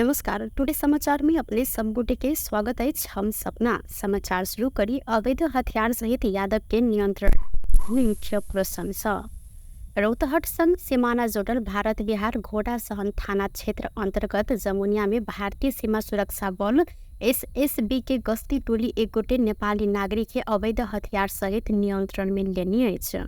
नमस्कार, टुडे समाचार में अपने सब गोटे के स्वागत अछि। हम सपना समाचार शुरू करी अवैध हथियार सहित यादव के नियंत्रण मुख्य प्रशंसा। रौतहट संग सीमाना जोड़ल भारत बिहार घोड़ासहन थाना क्षेत्र अंतर्गत जमुनिया में भारतीय सीमा सुरक्षा बल एसएसबी के गश्ती टोली एक गोटे नेपाली नागरिक के अवैध हथियार सहित नियंत्रण में लेने अछि।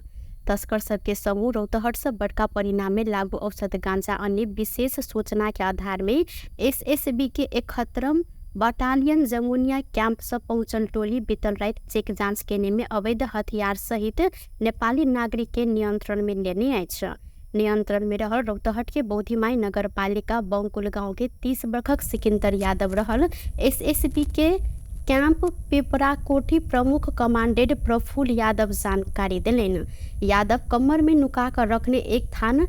तस्कर सबके समूह रौतहट से बड़का परिणाम में लागू औषध गांजा अन्य विशेष सूचना के आधार में एसएसबी के 71 बटालियन जमुनिया कैंप से पहुंचल टोली बीतल रात चेक जांच केने में अवैध हथियार सहित नेपाली नागरिक के नियंत्रण में लेने अछि। नियंत्रण में रहल रौतहट के बौद्धिमाई नगरपालिका बंकुल गांव के 30 वर्षक सिकंदर यादव रहल एसएसबी के कैंप पिपराकोठी प्रमुख कमांडेंट प्रफुल्ल यादव जानकारी देलनि। यादव कमर में नुका कर रखने एक थान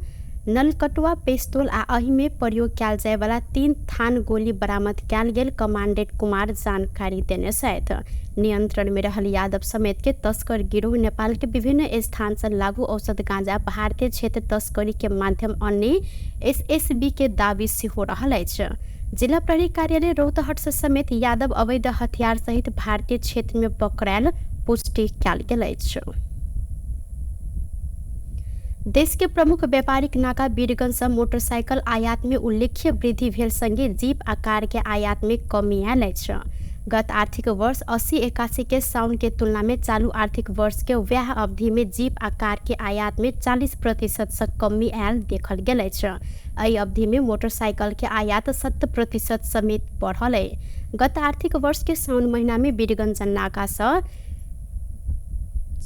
नलकटुआ पिस्तौल आ एहि में प्रयोग कयल जाय वाला 3 थान गोली बरामद कयल गेल कमांडेंट कुमार जानकारी देने छथि। नियंत्रण में रहल यादव समेत के तस्कर गिरोह नेपाल के विभिन्न स्थान से लागू औषध गांजा भारतीय क्षेत्र तस्करी के माध्यम अन्य एसएसबी के दावी सेहो रहल अछि। जिला प्रहरी कार्यालय रौतहट से समेत यादव अवैध हथियार सहित भारतीय क्षेत्र में पकड़ायल पुष्टि कयल गेल अछि। देश के प्रमुख व्यापारिक नाका वीरगंज से मोटरसाइकिल आयात में उल्लेख्य वृद्धि भेल संगे जीप आ कार के आयात में कमी आयल अछि। गत आर्थिक वर्ष 80-81 के साउन के तुलना में चालू आर्थिक वर्ष के वएह अवधि में जीप आ कार के आयात में 40% से कमी आयल देखल गेल अछि। एहि अवधि में मोटरसाइकिल के आयात 7% समेत बढ़ल अछि। गत आर्थिक वर्ष के साउन महीना में वीरगंज नाका से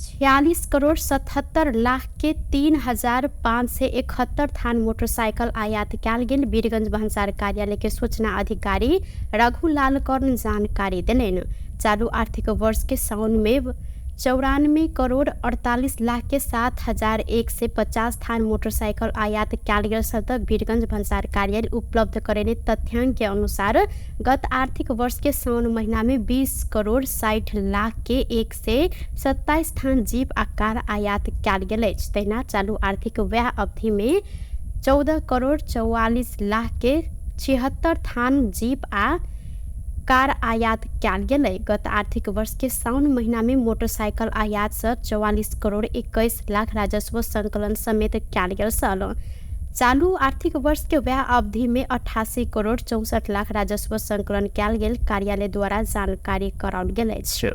46 करोड़ 77 लाख के 3,571 थान मोटरसाइकिल आयात कयल गेल वीरगंज भन्सार कार्यालय के सूचना अधिकारी रघुलाल कर्ण जानकारी देलनि। चालू आर्थिक वर्ष के साउन में 94 करोड़ 48 लाख के 7,150 थान मोटरसाइकिल आयात कयल गेल सत वीरगंज भन्सार कार्यालय उपलब्ध करेने तथ्यांक के अनुसार गत आर्थिक वर्ष के साउन महीना में 20 करोड़ 60 लाख के 127 थान जीप आ कार आयात कयल गेल अछि। तहिना चालू आर्थिक वएह अवधि में 14 करोड़ 44 लाख के 76 थान जीप आ कार आयात कयल गेलै। गत आर्थिक वर्ष के साउन महीना में मोटरसाइकिल आयात से 44 करोड़ 21 लाख राजस्व संकलन समेत कयल गेल छल। चालू आर्थिक वर्ष के वएह अवधि में 88 करोड़ 64 लाख राजस्व संकलन कयल गेल कार्यालय द्वारा जानकारी कराओल गेल अछि।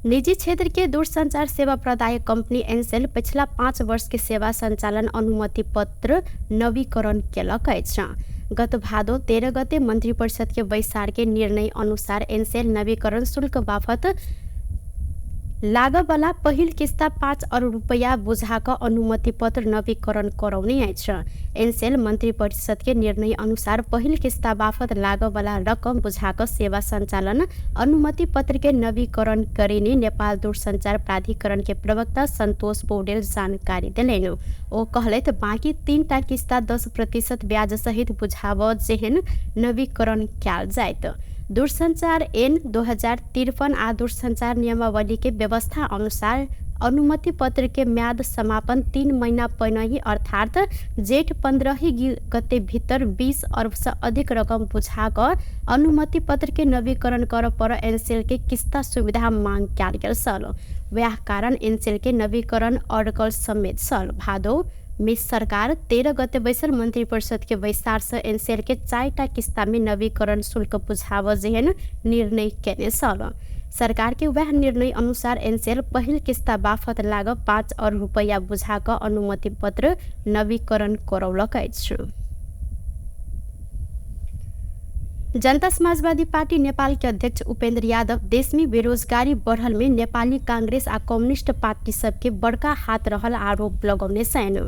निजी क्षेत्र के दूरसंचार सेवा प्रदायक कंपनी एनसेल पिछला 5 वर्ष के सेवा संचालन अनुमति पत्र नवीकरण केलक अछि। गत भादो 13 गते मंत्री परिषद के बैसार के निर्णय अनुसार एनसेल नवीकरण शुल्क बापत लागवला पहिल किस्ता 5 अरब रुपैया बुझा क अनुमति पत्र नवीकरण करौने अछि। एनसेल मंत्री परिषद के निर्णय अनुसार पहिल किस्ता बापत लागवला रकम बुझा क सेवा संचालन अनुमति पत्र के नवीकरण करेने नेपाल दूरसंचार प्राधिकरण के प्रवक्ता संतोष पौडेल जानकारी देलनि। ओ कहलथि बाँकी 3टा किस्ता 10% ब्याज सहित बुझाब जेहन नवीकरण कयल जायत। दूरसंचार एन 2053 आ दूरसंचार नियमावली के व्यवस्था अनुसार अनुमति पत्र के म्याद समापन 3 महीना पहिनहि अर्थात जेठ 15 गते भीतर 20 अरब से अधिक रकम बुझा क अनुमति पत्र के नवीकरण कर पर एनसेल के किस्ता सुविधा मांग कयल गेल छल। वएह कारण एनसेल के नवीकरण अड़कल समेत छल। भादो में सरकार 13 गते बैसल मंत्री परिषद के बैसार से एनसेल के 4टा किस्ता में नवीकरण शुल्क बुझाब जेहन निर्णय केने छल। सरकार के वह निर्णय अनुसार एनसेल पहिल किस्ता बाफत लाग 5 अरब रुपैया बुझा क अनुमति पत्र नवीकरण करौलक अछि। जनता समाजवादी पार्टी नेपाल के अध्यक्ष उपेन्द्र यादव देश में बेरोजगारी बढ़ल में नेपाली कांग्रेस आ कम्युनिस्ट पार्टी सबके बड़का हाथ रहल आरोप लगौने छनि।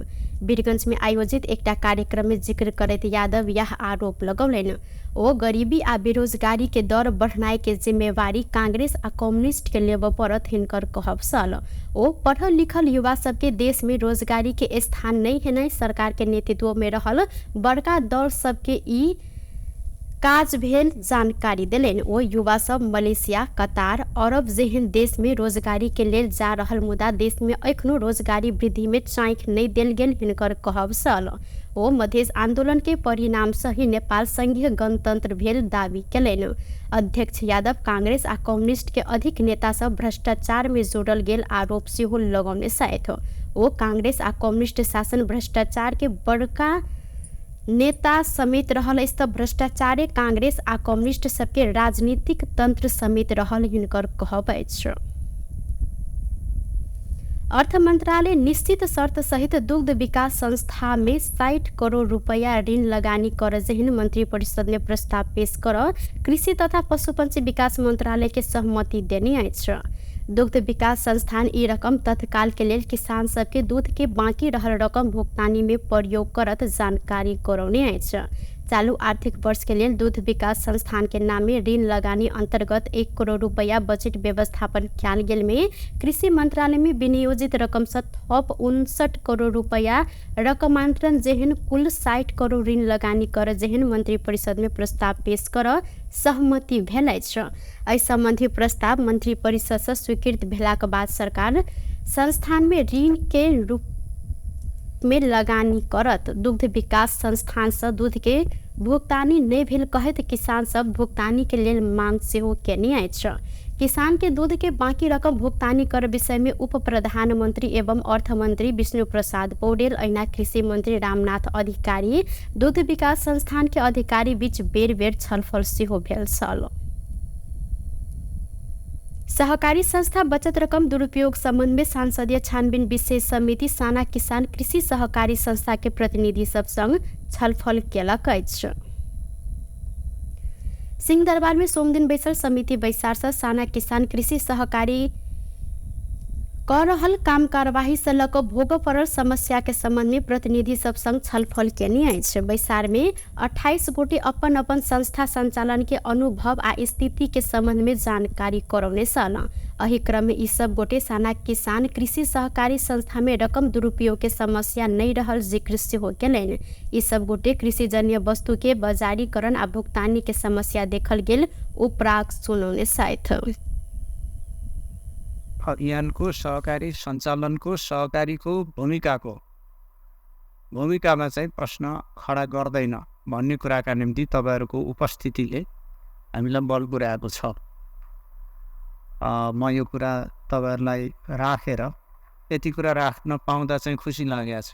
वीरगंज में आयोजित एकटा कार्यक्रम में जिक्र करैत यादव यह आरोप लगौलनि। ओ गरीबी आ बेरोजगारी के दर बढ़नाइ के जिम्मेवारी कांग्रेस आ कम्युनिस्ट के लेबऽ पड़त हिनकर कहब छल। ओ पढ़ल लिखल युवा सबके देश में रोजगारी के स्थान नहि हेनाइ सरकार के नेतृत्व में रहल बड़का दल सबके ई काज भेल जानकारी देलनि। ओ युवा सब मलेशिया, कतार, अरब जेहन देश में रोजगारी के लेल जा रहल मुदा देश में एखनो रोजगारी वृद्धि में चाँखि नहि देल गेल हिनकर कहब छल। ओ मधेश आंदोलन के परिणाम से ही नेपाल संघीय गणतंत्र भेल दावी केलनि। अध्यक्ष यादव कांग्रेस आ कम्युनिस्ट के अधिक नेता सब भ्रष्टाचार में जोड़ल गेल आरोप सेहो लगौने छथि। ओ कांग्रेस आ कम्युनिस्ट शासन भ्रष्टाचार के बड़का नेता समेत रहल अछि तऽ भ्रष्टाचारे कांग्रेस आ कम्युनिस्ट सबके राजनीतिक तंत्र समेत रहल हिनकर कहब अछि। अर्थ मंत्रालय निश्चित शर्त सहित दुग्ध विकास संस्था में 60 करोड़ रुपया ऋण लगानी कर जेहन मंत्री परिषद में प्रस्ताव पेश कर कृषि तथा पशुपक्षी विकास मंत्रालय के सहमति देने अछि। दुग्ध विकास संस्थान ई रकम तत्काल के लेल किसान सबके दूध के बाँकी रहल रकम भुगतानी में प्रयोग करत जानकारी करौने अछि। चालू आर्थिक वर्ष के लेल दूध विकास संस्थान के नाम में ऋण लगानी अंतर्गत 1 करोड़ रुपया बजट व्यवस्थापन कयल गेल में कृषि मंत्रालय में विनियोजित रकम से थप 59 करोड़ रुपया रकमांतरण जेहन कुल 60 करोड़ ऋण लगानी कर जेहन मंत्री परिषद में प्रस्ताव पेश कर सहमति भेल अछि। एहि संबंधी प्रस्ताव मंत्री परिषद से स्वीकृत भेलाक बाद सरकार संस्थान में ऋण के रूप में लगानी करत। दुग्ध विकास संस्थान से दूध के भुगतानी नहि भेल कहैत किसान सब भुगतानी के लेल मांग सेहो केने अछि। किसान के दूध के बाकी रकम भुगतानी कर विषय में उप प्रधानमंत्री एवं अर्थमंत्री विष्णु प्रसाद पौडेल, ऐना कृषि मंत्री रामनाथ अधिकारी, दुग्ध विकास संस्थान के अधिकारी बीच बेर बेर छलफल सेहो भेल छल। सहकारी संस्था बचत रकम दुरुपयोग संबंध में सांसदीय छानबीन विशेष समिति साना किसान कृषि सहकारी संस्था के प्रतिनिधि सब संग छलफल केलक अछि। सिंहदरबार में सोमदिन बैसल समिति बैसार से साना किसान कृषि सहकारी कर रहल काम कार्यवाही से लऽ कऽ भोग पड़ल समस्या के संबंध में प्रतिनिधि सब संग छलफल केने अछि। बैसार में 28 गोटे अपन अपन संस्था संचालन के अनुभव आ स्थिति के संबंध में जानकारी करौने छल। एहि क्रम में ई सब गोटे साना किसान कृषि सहकारी संस्था में रकम दुरुपयोग के समस्या नहीं रहल जिक्र सेहो केलनि। ई सब गोटे कृषिजन्य वस्तु के बजारीकरण आ भुगतानी के समस्या देखल गेल उपराग सुनौने छथि। अभियानको सहकारी सञ्चालनको सहकारीको भूमिकामा चाहिँ प्रश्न खडा गर्दैन भन्ने कुराका निम्ति तपाईँहरूको उपस्थितिले हामीलाई बल पुर्याएको छ। म यो कुरा तपाईँहरूलाई राखेर यति कुरा राख्न पाउँदा चाहिँ खुसी लागेको छ।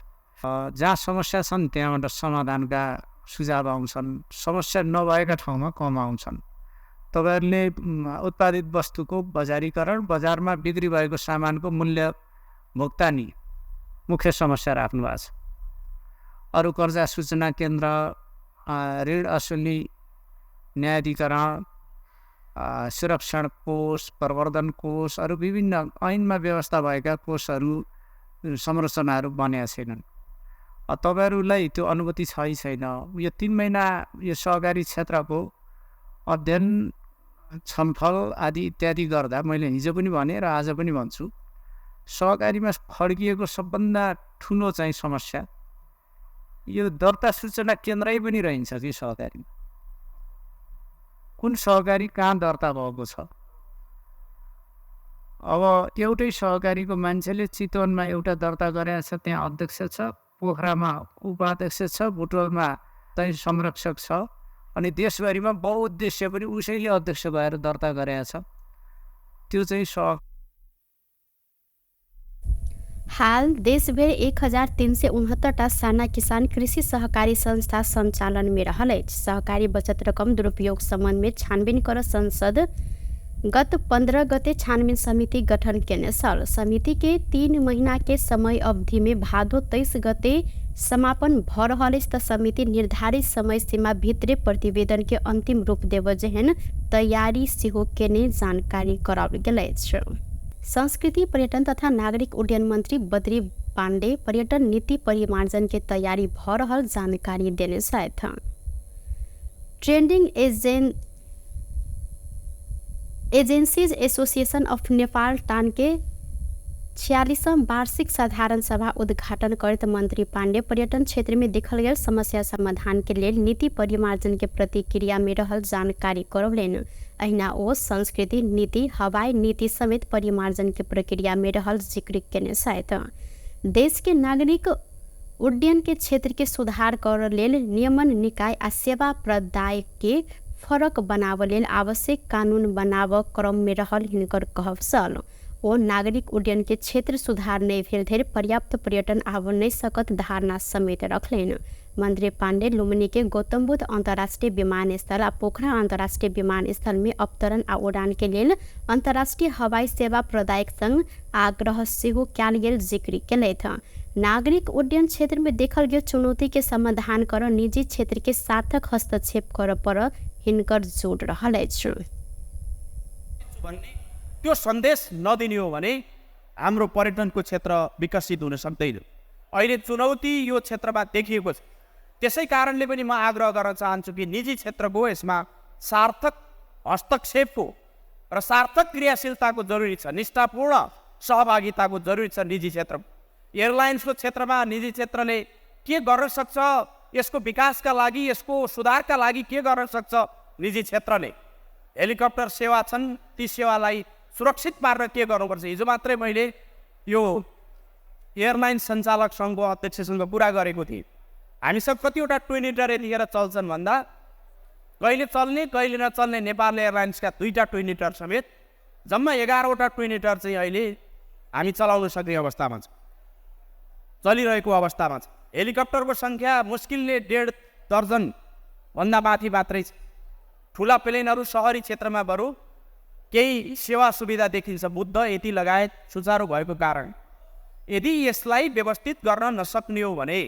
जहाँ समस्या छन् त्यहाँबाट समाधानका सुझाव आउँछन्, समस्या नभएका ठाउँमा कम आउँछन्। तपाईँहरूले उत्पादित वस्तुको बजारीकरण, बजारमा बिक्री भएको सामानको मूल्य भुक्तानी मुख्य समस्या राख्नु भएको छ। अरू कर्जा सूचना केन्द्र, ऋण असुली न्यायाधिकरण, सुरक्षण कोष, प्रवर्धन कोष, अरू विभिन्न ऐनमा व्यवस्था भएका कोषहरू संरचनाहरू बनेका छैनन्। तपाईँहरूलाई त्यो अनुभूति छै छैन। यो 3 महिना यो सहकारी क्षेत्रको अध्ययन छलफल आदि इत्यादि गर्दा मैले हिजो पनि भने र आज पनि भन्छु, सहकारीमा फड्किएको सबभन्दा ठुलो चाहिँ समस्या यो दर्ता सूचना केन्द्रै पनि रहन्छ कि सहकारीमा कुन सहकारी कहाँ दर्ता भएको छ। अब एउटै सहकारीको मान्छेले चितवनमा एउटा दर्ता गरेको छ, त्यहाँ अध्यक्ष छ, पोखरामा उपाध्यक्ष छ, बुटवलमा चाहिँ संरक्षक छ, अनि देशभरिमा बहुउद्देश्य पनि उसैले अध्यक्ष भएर दर्ता गरेको छ। त्यो चाहिँ हाल देशभरि 1369 साना किसान कृषि सहकारी संस्था सञ्चालन में रहल अछि। सहकारी बचत रकम दुरुपयोग संबंध में छानबीन कर संसद गत 15 गते छानबीन समिति गठन केने छल। समिति के 3 महीना के समय अवधि में भादो 23 गते समापन भ रहल अछि त समिति निर्धारित समय सीमा भित्रे प्रतिवेदन के अंतिम रूप देब जेहन तैयारी सेहो केने जानकारी कराओल गेल अछि। संस्कृति पर्यटन तथा नागरिक उड्डयन मंत्री बद्री पांडे पर्यटन नीति परिमार्जन के तैयारी भ रहल जानकारी देने छथि। Trading agencies association of Nepal TAN के 46औं वार्षिक साधारण सभा उद्घाटन करैत मंत्री पाण्डे पर्यटन क्षेत्र में देखल गेल समस्या समाधान के लेल नीति परिमार्जन के प्रतिक्रिया में रहल जानकारी करौलनि। अहिना ओ संस्कृति नीति, हवाई नीति समेत परिमार्जन के प्रक्रिया में रहल जिक्र केने छथि। देश के नागरिक उड्डयन के क्षेत्र के सुधार कर लेल नियमन निकाय आ सेवा प्रदाय के फरक बनाव लेल आवश्यक कानून बनाव क्रम में रहल हिनकर कहब छल। ओ नागरिक उड्डयन के क्षेत्र सुधार नहि भेल धरि पर्याप्त पर्यटन आब नहि सकत धारणा समेत रखलनि। मंत्री पाण्डे लुम्बिनी के गौतम बुद्ध अंतर्राष्ट्रीय विमानस्थल आ पोखरा अंतर्राष्ट्रीय विमानस्थल में अवतरण आ उड़ान के लेल अंतर्राष्ट्रीय हवाई सेवा प्रदायक संग आग्रह सेहो कयल गेल जिक्र केलथि। नागरिक उड्डयन क्षेत्र में देखल गेल चुनौती के समाधान कर निजी क्षेत्र के सार्थक हस्तक्षेप कर पर हिनकर जोड़ रहल अछि। त्यो सन्देश नदिने हो भने हाम्रो पर्यटनको क्षेत्र विकसित हुन सक्दैन। अहिले चुनौती यो क्षेत्रमा देखिएको छ। त्यसै कारणले पनि म आग्रह गर्न चाहन्छु कि निजी क्षेत्रको यसमा सार्थक हस्तक्षेपको र सार्थक क्रियाशीलताको जरुरी छ, निष्ठापूर्ण सहभागिताको जरुरी छ। निजी क्षेत्र एयरलाइन्सको क्षेत्रमा निजी क्षेत्रले के गर्न सक्छ, यसको विकासका लागि, यसको सुधारका लागि के गर्न सक्छ निजी क्षेत्रले? हेलिकप्टर सेवा छन्, ती सेवालाई सुरक्षित पार्न के गर्नुपर्छ? हिजो मात्रै मैले यो एयरलाइन्स सञ्चालक सङ्घको अध्यक्षसँग कुरा गरेको थिएँ। हामीसँग कतिवटा ट्विन इटर यतिखेर चल्छन् भन्दा कहिले चल्ने कहिले नचल्ने नेपाल एयरलाइन्सका 2टा ट्विन इटर समेत जम्मा 11वटा ट्विन इटर चाहिँ अहिले हामी चलाउन सक्ने अवस्थामा छ, चलिरहेको अवस्थामा छ। हेलिकप्टरको सङ्ख्या मुस्किलले 1.5 दर्जनभन्दा माथि मात्रै छ। ठुला प्लेनहरू सहरी क्षेत्रमा बरु केही सेवा सुविधा देखिन्छ, बुद्ध यति लगायत सुचारू भएको कारण। यदि यसलाई व्यवस्थित गर्न नसक्ने हो भने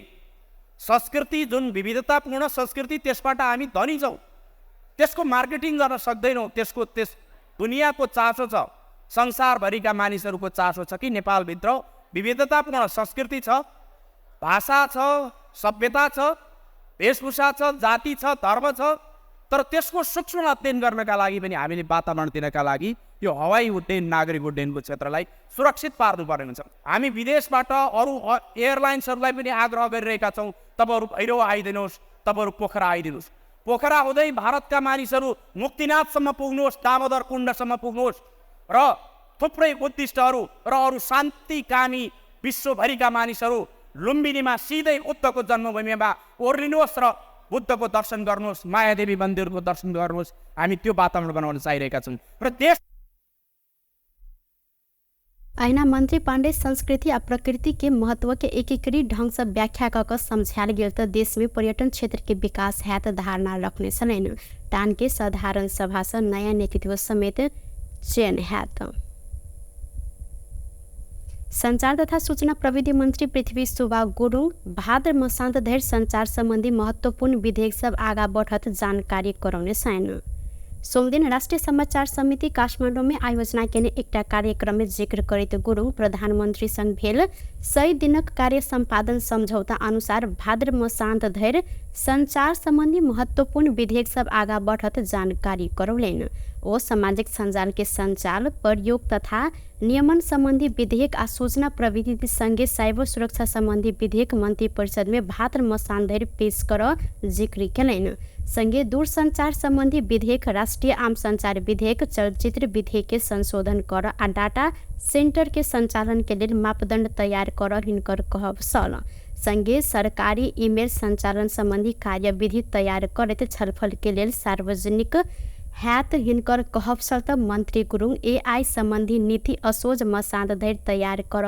संस्कृति जुन विविधतापूर्ण संस्कृति त्यसबाट हामी धनी छौँ, त्यसको मार्केटिङ गर्न सक्दैनौँ। त्यसको त्यस दुनियाँको चासो छ, संसारभरिका मानिसहरूको चासो छ कि नेपालभित्र विविधतापूर्ण संस्कृति छ, भाषा छ, सभ्यता छ, वेशभूषा छ, जाति छ, धर्म छ। तर त्यसको सूक्ष्म अध्ययन गर्नका लागि पनि हामीले वातावरण दिनका लागि यो हवाई उड्डयन, नागरिक उड्डयनको क्षेत्रलाई सुरक्षित पार्नुपर्ने हुन्छ। हामी विदेशबाट अरू एयरलाइन्सहरूलाई पनि आग्रह गरिरहेका छौँ, तपाईँहरू भैरव आइदिनुहोस्, तपाईँहरू पोखरा आइदिनुहोस्। पोखरा हुँदै भारतका मानिसहरू मुक्तिनाथसम्म पुग्नुहोस्, दामोदर कुण्डसम्म पुग्नुहोस् र थुप्रै बुद्धिस्टहरू र अरू शान्तिकामी विश्वभरिका मानिसहरू लुम्बिनीमा सिधै बुद्धको जन्मभूमिमा ओर्लिनुहोस् र बुद्धको दर्शन गर्नुहोस्, मायादेवी मन्दिरको दर्शन गर्नुहोस्। हामी त्यो वातावरण बनाउन चाहिरहेका छौँ र देश। अहिना मंत्री पाण्डे संस्कृति आ प्रकृति के महत्व के एकीकृत ढंग से व्याख्या कऽ समझायल गेल तऽ देश में पर्यटन क्षेत्र के विकास हैत धारणा रखने छलनि। टान के साधारण सभा से नया नेतृत्व समेत चयन हैत। संचार तथा सूचना प्रविधि मंत्री पृथ्वी सुब्बा गुरुङ भाद्र मसान्त धरि संचार संबंधी महत्वपूर्ण विधेयक सब आगा बढ़त जानकारी करौने छनि। सोमदिन राष्ट्रिय समाचार समिति काठमाडौँ में आयोजना केने एकटा कार्यक्रम में जिक्र करैत गुरुङ प्रधानमंत्री संग भेल 100 दिनक कार्य सम्पादन समझौता अनुसार भाद्र मसान्त धरि संचार संबंधी महत्वपूर्ण विधेयक सब आगा बढ़त जानकारी करौलनि। ओ सामाजिक सञ्जाल के सञ्चाल, प्रयोग तथा नियमन संबंधी विधेयक आ सूचना प्रविधि संगे साइबर सुरक्षा संबंधी विधेयक मंत्री परिषद में भाद्र मसान्त धरि पेश कर जिक्र केलनि। संगे दूरसंचार संबंधी विधेयक, राष्ट्रीय आम संचार विधेयक, चलचित्र विधेयक के संशोधन कर आ डाटा सेंटर के संचालन के लेल मापदंड तैयार कर हिनकर कहब छल। संगे सरकारी ईमेल संचालन संबंधी कार्यविधि तैयार करैत छलफल के लेल सार्वजनिक हैत हिनकर कहब छल। त मंत्री गुरुङ एआई संबंधी नीति असोज मसान्त धरि तैयार कर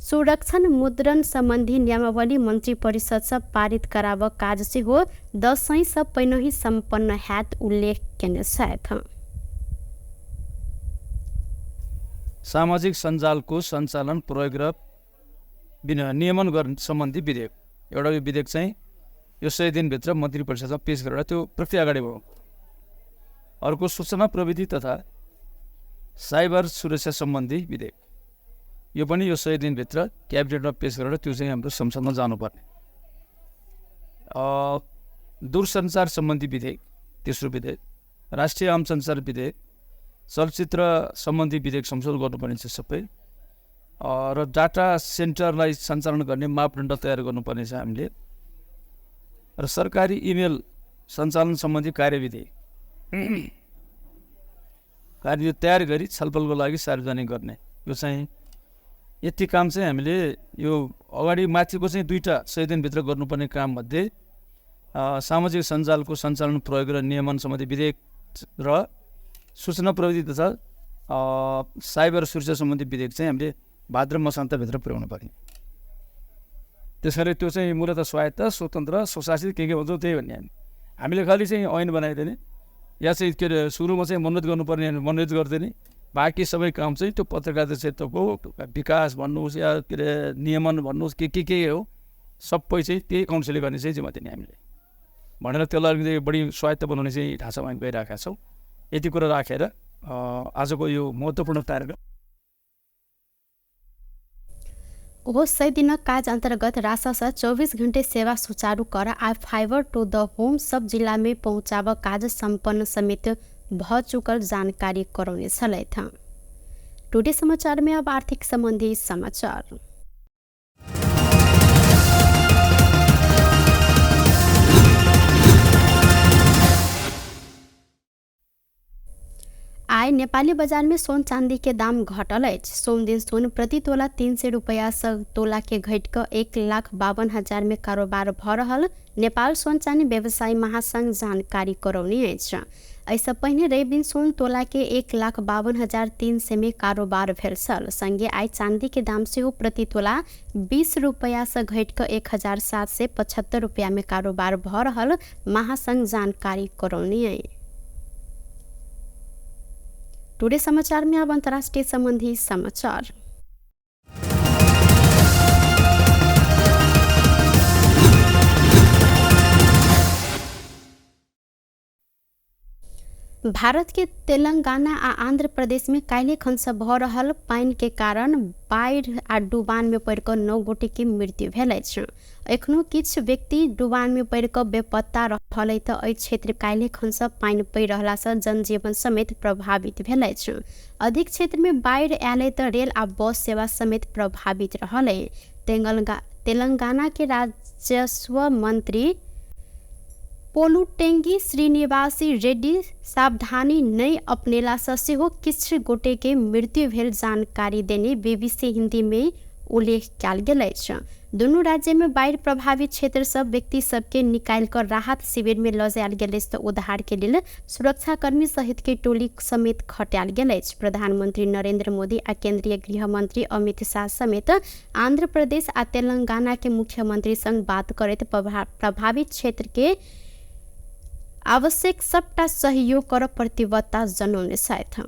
संरक्षण मुद्रण संबंधी नियमावली मंत्री परिषद से पारित कराब काज सेहो दसैँ से पहिनहि सम्पन्न हैत उल्लेख केने छथि। सामाजिक सञ्जालको सञ्चालन, प्रयोग र नियमन गर्ने सम्बन्धी विधेयक, एउटा यो विधेयक चाहिँ यो 100 दिनभित्र मन्त्री परिषदमा पेश गरेर त्यो प्रक्रिया अगाडि बढाउँ। अर्को सूचना प्रविधि तथा साइबर सुरक्षा सम्बन्धी विधेयक, यो पनि यो 100 दिनभित्र क्याबिनेटमा पेश गरेर त्यो चाहिँ हाम्रो संसदमा जानुपर्ने। दूरसञ्चार सम्बन्धी विधेयक, तेस्रो विधेयक, राष्ट्रिय आम सञ्चार विधेयक, चलचित्र सम्बन्धी विधेयक संशोधन गर्नुपर्ने छ सबै, र डाटा सेन्टरलाई सञ्चालन गर्ने मापदण्ड तयार गर्नुपर्ने छ हामीले। र सरकारी इमेल सञ्चालन सम्बन्धी कार्यविधि तयार गरी छलफलको लागि सार्वजनिक गर्ने, यो चाहिँ यति काम चाहिँ हामीले यो अगाडि माथिको चाहिँ दुईवटा 100 दिनभित्र गर्नुपर्ने काममध्ये सामाजिक सञ्जालको सञ्चालन प्रयोग र नियमन सम्बन्धी विधेयक र सूचना प्रविधि तथा साइबर सुरक्षा सम्बन्धी विधेयक चाहिँ हामीले भाद्र मसान्तभित्र पुर्याउनु पर्ने। त्यसरी त्यो चाहिँ मूलत स्वायत्त, स्वतन्त्र, स्वशासित के के भन्छौँ त्यही भन्ने। हामीले खालि चाहिँ ऐन बनाइदिने या चाहिँ के अरे सुरुमा चाहिँ मनोनित गर्नुपर्ने मनोनित गरिदिने, बाँकी सबै काम चाहिँ त्यो पत्रकारिता क्षेत्रको विकास भन्नुहोस् या के अरे नियमन भन्नुहोस् के के के हो सबै चाहिँ त्यही काउन्सिलले गर्ने चाहिँ जिम्मा दिने हामीले भनेर त्यसलाई अलिकति बढी स्वायत्त बनाउने चाहिँ ढाँचामा हामी गइरहेका छौँ। यति कुरा राखेर आजको यो महत्त्वपूर्ण कार्यक्रम ओहो 100 दिनक काज अन्तर्गत रासस 24 घण्टे सेवा सुचारू कर आ फाइबर टू the होम सब जिला में पहुँचाब काज सम्पन्न समेत भ चुकल जानकारी करौने छलथि। टुडे समाचार में अब आर्थिक संबंधी समाचार। आइ नेपाली बाजार में सोन चांदी के दाम घटल अछि। सोमदिन सोन प्रति तोला 300 रुपया सँ तोला के घटि कऽ 1,52,000 में कारोबार भऽ रहल नेपाल सोन चांदी व्यवसायी महासंघ जानकारी करौने अछि। एहिसँ पहिने रवि दिन सोन तोला के 1,52,300 में कारोबार भेल छल। संगे आइ चांदी के दाम सेहो प्रति तोला 20 रुपया सँ घटि कऽ 1,775 रुपया में कारोबार भऽ रहल महासंघ जानकारी करौने अछि। टुडे समाचार में अब अंतर्राष्ट्रीय संबंधी समाचार। भारत के तेलंगाना आ आंध्र प्रदेश में काल्हि खन से भऽ रहल पानि के कारण बाढ़ि आ डुबान में पड़ि कऽ 9 गोटे के मृत्यु भेल अछि। एखनो किछु व्यक्ति डुबान में पड़ि कऽ बेपत्ता रहल अछि तऽ एहि क्षेत्र काल्हि खन से पानि पड़ि रहला से जनजीवन समेत प्रभावित भेल अछि। अधिक क्षेत्र में बाढ़ि आयल तऽ रेल आ बस सेवा समेत प्रभावित रहल अछि। तेलंगाना के राजस्व मंत्री पोलुटेंगी श्रीनिवासी रेड्डी सावधानी नहि अपनेलासँ सेहो किछु गोटे के मृत्यु भेल जानकारी देने बीबीसी हिंदी में उल्लेख कयल गेल अछि। दुनू राज्य में बाढ़ि प्रभावित क्षेत्र सब व्यक्ति सबके निकालि कऽ राहत शिविर में लऽ जायल गेल अछि तऽ उद्धार के लेल सुरक्षाकर्मी सहित के टोली समेत खटायल गेल अछि। प्रधानमंत्री नरेंद्र मोदी आ केंद्रीय गृह मंत्री अमित शाह समेत आंध्र प्रदेश आ तेलंगाना के मुख्यमंत्री संग बात करैत प्रभावित क्षेत्र के आवश्यक सबटा सहयोग कर प्रतिबद्धता जनौने छथि।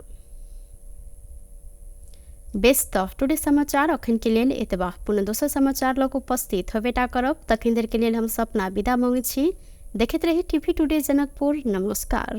बेस तऽ टुडे समाचार अखन के लेल एतबा। पुनः दोसर समाचार लग उपस्थित होबेटा करब, तखन देर के लेल हम सपना विदा मांगै छी। देखैत रही टीवी टुडे जनकपुर। नमस्कार।